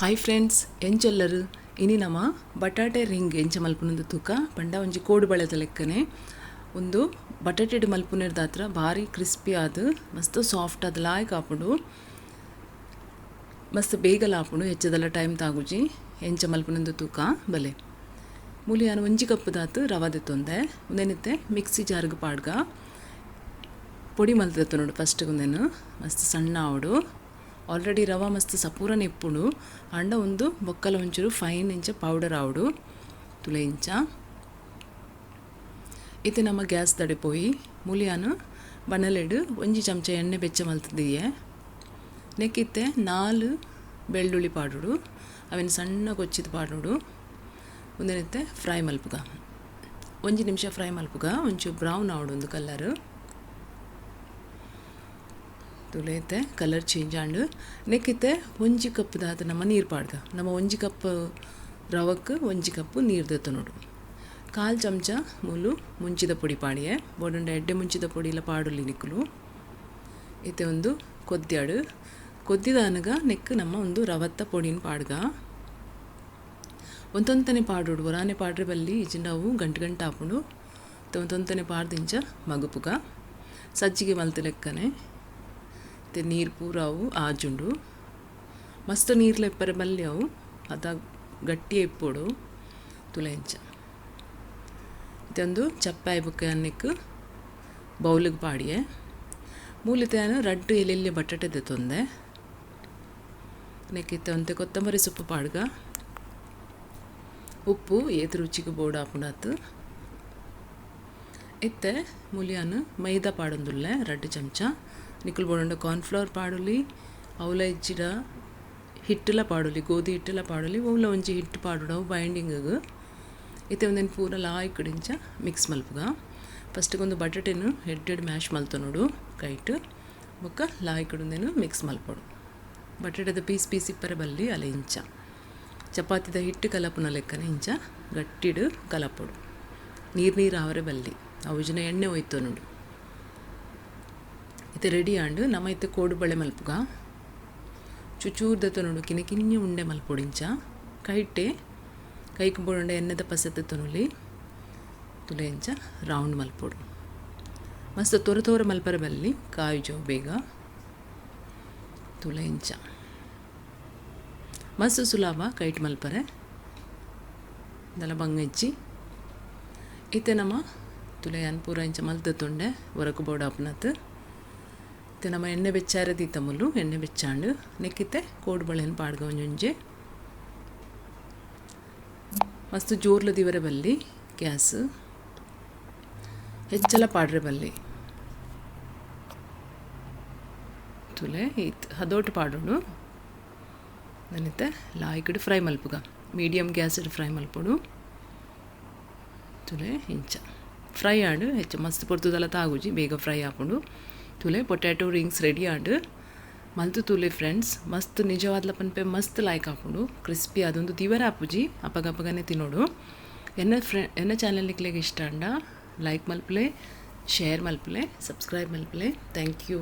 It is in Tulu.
Hi friends, ಎಂಚೊಲ್ಲರು? ಇನಿ ನಮ ಬಟಾಟೆ ರಿಂಗ್ ಎಂಚ ಮಲ್ಪುನಂದು ತೂಕ. ಪಂಡ ಒಂಜಿ ಕೋಡು ಬಳೆದ ಲೆಕ್ಕನೆ. ಉಂದು ಬಟಾಟೆಡ್ ಮಲ್ಪುನೆರ್ದಾತ್ರ ಬಾರಿ ಕ್ರಿಸ್ಪಿ ಆದ್, ಮಸ್ತ್ ಸಾಫ್ಟ್ ಆದ್ ಲಾಯ್ಕ್ ಆಪುಂಡು. ಮಸ್ತ್ ಬೇಗಲ ಆಪುಂಡು, ಹೆಚ್ಚದಲ್ಲ ಟೈಮ್ ತಾಗುಜಿ. ಎಂಚ ಮಲ್ಪುನಂದು ತೂಕ ಬಲೆ. ಮೂಲು ಯಾನ್ ಒಂಜಿ ಕಪ್ ದಾತ್ ರವೆ ದೆತ್ತೊಂದೆ. ಉಂದೆನಿತ್ತೆ ಮಿಕ್ಸಿ ಜಾರ್ಗ್ ಪಾಡ್ಗ, ಪೊಡಿ ಮಲ್ತ್ ದೆತ್ತೊನೊಡು ಫಸ್ಟ್. ಉಂದೆನ್ ಮಸ್ತ್ ಸಣ್ಣ ಆವೊಡು. ಆಲ್ರೆಡಿ ರವಾ ಮಸ್ತ್ ಸಪೂರನೆ ಇಪ್ಪುಂಡು, ಆಂಡ ಉಂದು ಬೊಕ್ಕಲ ಒಂಚೂರು ಫೈನ್ ಇಂಚ ಪೌಡರ್ ಆವೊಡು. ತುಲೆ ಇಂಚ. ಇತ್ತೆ ನಮ್ಮ ಗ್ಯಾಸ್ ದಡೆ ಪೋಯಿ. ಮೂಲು ಯಾನ್ ಬಣಲೆಡ್ ಒಂಜಿ ಚಮಚ ಎಣ್ಣೆ ಬೆಚ್ಚ ಮಲ್ತ್ ದೀಯೆ. ನೆಕ್ಕಿತ್ತೆ ನಾಲ್ ಬೆಳ್ಳುಳ್ಳಿ ಪಾಡೊಡು. ಅವೆನ್ ಸಣ್ಣ ಕೊಚ್ಚಿದ್ ಪಾಡೊಡು. ಉಂದೆನಿತ್ತೆ ಫ್ರೈ ಮಲ್ಪುಗ. ಒಂಜಿ ನಿಮಿಷ ಫ್ರೈ ಮಲ್ಪುಗ. ಒಂಚೂರು ಬ್ರೌನ್ ಆವೊಡು ಉಂದು ಕಲರ್. ತೂಲೆ, ಇತ್ತೆ ಕಲರ್ ಚೇಂಜ್ ಆಂಡ್. ನೆಕ್ಕಿತ್ತೆ ಒಂಜಿ ಕಪ್ ದಾತ್ ನಮ್ಮ ನೀರು ಪಾಡ್ಗ. ನಮ್ಮ ಒಂಜಿ ಕಪ್ ರವಕ್ ಒಂಜಿ ಕಪ್ ನೀರು ದೆತ್ತೊನೊಡು. ಕಾಲ್ ಚಮಚ ಮೂಲು ಮುಂಚಿದ ಪೊಡಿ ಪಾಡಿಯೆ. ಬೋಡುಂಡ ಎಡ್ಡೆ ಮುಂಚಿದ ಪೊಡಿಲ ಪಾಡೊಲಿ ನಿಕುಲು. ಇತ್ತೆ ಒಂದು ಕೊದ್ಯಾಡು. ಕೊದ್ದಿದಾನಗ ನೆಕ್ ನಮ್ಮ ಒಂದು ರವತ್ತ ಪೊಡಿನ ಪಾಡ್ಗ. ಒಂತೊಂತನೆ ಪಾಡೊಡು, ಒರಾನೆ ಪಾಡ್ರೆ ಬಲ್ಲಿ. ಇಜ್ಜಿಂಡ ಅವು ಗಂಟು ಗಂಟು ಆಪುಂಡು. ಒಂತೊಂತನೆ ಪಾಡ್ದಿಂಚ ಮಗುಪುಗ, ಸಜ್ಜಿಗೆ ಮಲ್ತ್ ಲೆಕ್ಕನೆ. ಇತ್ತೆ ನೀರು ಪೂರ ಅವು ಆಜುಂಡು. ಮಸ್ತ್ ನೀರ್ಲ ಇಪ್ಪರೆ ಬಲ್ಲಿ ಅವು, ಅದ ಗಟ್ಟಿ ಇಪ್ಪೊಡು. ತುಲೆ ಇಂಚ. ಇತ್ತೆ ಚಪ್ಪೆ ಆಯಿ ಅನ್ನಕ್ಕೆ ಬೌಲಿಗೆ ಪಾಡಿಯೆ. ಮೂಲಿತೆ ಯಾನ್ ರಡ್ಡ್ ಎಲ್ಲೆಲ್ಯ ಬಟಾಟೆ ದೆತ್ತೊಂದೆ. ನೆಕ್ಕಿತ್ತೆ ಒಂತೆ ಕೊತ್ತಂಬರಿ ಸೊಪ್ಪು ಪಾಡ್ಗ. ಉಪ್ಪು ಏತ್ ರುಚಿಗೆ ಬೋಡಾಪುಂಡಾತ್. ಇತ್ತೆ ಮೂಲು ಯಾನ್ ಮೈದಾ ಪಾಡೊಂದುಲ್ಲೆ 2 ಚಮಚ. ನಿಕುಲು ಬೋಡುಂಡ ಕಾರ್ನ್ಫ್ಲವರ್ ಪಾಡೊಲಿ, ಅವ್ಲ ಇಜ್ಜಿಡ ಹಿಟ್ಟುಲ ಪಾಡೊಲಿ, ಗೋಧಿ ಹಿಟ್ಟುಲ ಪಾಡೊಲಿ. ಒವ್ಲ ಒಂಜಿ ಹಿಟ್ಟು ಪಾಡೊಡು ಅವು ಬೈಂಡಿಂಗ್. ಇತ್ತೆ ಒಂದೆನ್ ಪೂರ ಲಾಯ್ಕ್ ಇಂಚ ಮಿಕ್ಸ್ ಮಲ್ಪುಗ. ಫಸ್ಟ್ಗೆ ಒಂದು ಬಟಾಟೆನ್ ಎಡ್ಡೆಡ್ ಮ್ಯಾಶ್ ಮಲ್ತೊನೊಡು ಕೈಟ್. ಬೊಕ್ಕ ಲಾಯ್ಕ್ ಉಂದೆನ್ ಮಿಕ್ಸ್ ಮಲ್ಪೊಡು. ಬಟಾಟೆದ ಪೀಸ್ ಪೀಸ್ ಇಪ್ಪರೆ ಬಲ್ಲಿ. ಅಲೆ ಇಂಚ ಚಪಾತಿದ ಹಿಟ್ಟು ಕಲಪುನ ಲೆಕ್ಕನೆ ಇಂಚ ಗಟ್ಟಿಡ್ ಕಲಪೊಡು. ನೀರು ನೀರು ಆವರೆ ಬಲ್ಲಿ, ಅವು ಇಜ್ಜಿಂಡ ಎಣ್ಣೆ ಒಯ್ತೊನುಂಡು. ಇತ್ತೆ ರೆಡಿ ಆಂಡ್. ನಮ ಇತ್ತೆ ಕೋಡುಬಳೆ ಮಲ್ಪುಗ. ಚುಚೂರು ದೆತ್ತೊನೊಡು, ಕಿನ್ನಿ ಕಿನ್ನಿ ಉಂಡೆ ಮಲ್ಪೊಡು ಇಂಚ ಕೈಟೆ. ಕೈಕ್ ಬೋಡುಂಡ ಎಣ್ಣೆದ ಪಸೆ ದೆತ್ತೊನೊಲಿ. ತುಲೆ ಇಂಚ ರೌಂಡ್ ಮಲ್ಪೊಡು. ಮಸ್ತ್ ತೋರ ತೋರ ಮಲ್ಪರೆ ಬಲ್ಲಿ, ಕಾಯುಜವು ಬೇಗ. ತುಲೆ ಇಂಚ. ಮಸ್ತ್ ಸುಲಭ ಕೈಟ್ ಮಲ್ಪರೆ, ದಾಲ ಬಂಗ ಇಜ್ಜಿ. ಇತ್ತೆ ನಮ ತುಲೆ, ಯಾನ್ ಪೂರ ಇಂಚ ಮಲ್ತ್ ಒರಕು ಬೋಡಾಪುನತ್. ಇತ್ತೆ ನಮ್ಮ ಎಣ್ಣೆ ಬೆಚ್ಚಾರೆ ದೀತ ಮುಲ್ಲು. ಎಣ್ಣೆ ಬೆಚ್ಚಾಂಡ್. ನೆಕ್ಕಿತ್ತೆ ಕೋಡುಬಳೆನ್ ಪಾಡ್ಗ ಒಂಜೊಂಜೆ. ಮಸ್ತ್ ಜೋರ್ಲ ದಿವರೆ ಬಲ್ಲಿ ಗ್ಯಾಸ್, ಹೆಚ್ಚಲ ಪಾಡ್ರೆ ಬಲ್ಲಿ. ತುಲೆ, ಈತ್ ಹದೋಟು ಪಾಡೊಡು. ನನಿತೆ ಲಾಯ್ಕಡ್ ಫ್ರೈ ಮಲ್ಪುಗ. ಮೀಡಿಯಮ್ ಗ್ಯಾಸ್ಡ್ ಫ್ರೈ ಮಲ್ಪೊಡು. ತುಲೆ ಇಂಚ ಫ್ರೈ ಆಂಡ್. ಹೆಚ್ಚ ಮಸ್ತ್ ಪೊರ್ತುದಲ ತಾಗುಜಿ, ಬೇಗ ಫ್ರೈ ಆಪುಂಡು. ತುಲೆ, ಪೊಟ್ಯಾಟೊ ರಿಂಗ್ಸ್ ರೆಡಿ ಆಂಡ್. ಮಲ್ತು ತೂಲೆ ಫ್ರೆಂಡ್ಸ್. ಮಸ್ತ್, ನಿಜವಾದ್ಲ ಪನ್ಪೆ, ಮಸ್ತ್ ಲಾಯ್ಕ್ ಆಪುಂಡು. ಕ್ರಿಸ್ಪಿ ಅದೊಂದು ದಿವರ ಆಪುಜಿ, ಅಪಗ ಅಪಗನೆ ತಿನ್ನೋಡು. ಎನ್ನ ಚಾನಲ್ ನಿಕ್ಲೆಗ್ ಇಷ್ಟ ಆಂಡ ಲೈಕ್ ಮಲ್ಪುಲೆ, ಶೇರ್ ಮಲ್ಪುಲೆ, ಸಬ್ಸ್ಕ್ರೈಬ್ ಮಲ್ಪುಲೆ. Thank you.